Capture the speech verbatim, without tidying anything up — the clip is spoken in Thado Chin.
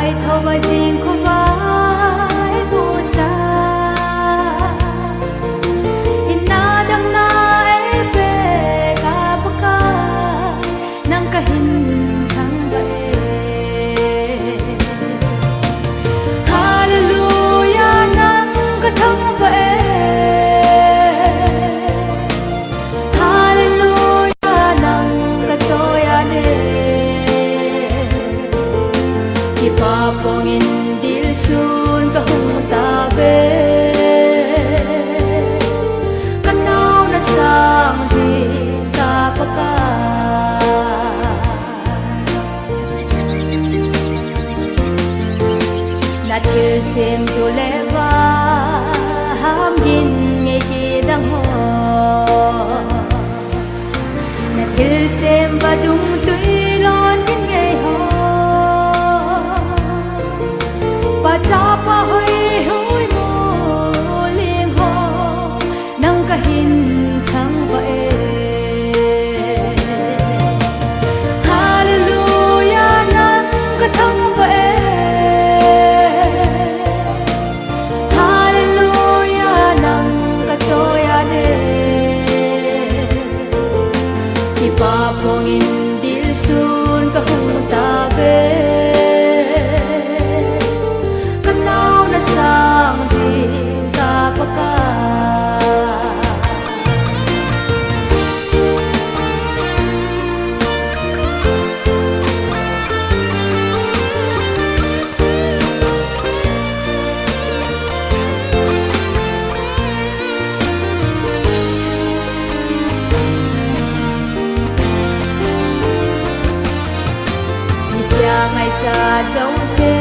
Thova jing khovai musa, hinna damna eipeh ka Pakai, nang kahin thangvah e. Hallelujah, nang kathangvah e. Hallelujah, nang kasoiya ne. Kipa pongin dilsun kahung tave. Kanaona sang jing ka Pakai. Na thilsem chu le vaham gin ngei kidang ho. Na thilsem vadung tui lon gin ngei ho. Pa chapa hoihui muling ho. Nang kahin thangvah e. Hallelujah, nang kathangvah e. Hallelujah, nang kasoiya ne. Kipa pongin dilsun kahung tave. Kanaona sang jing ka Pakai. Misia ngaicha jouse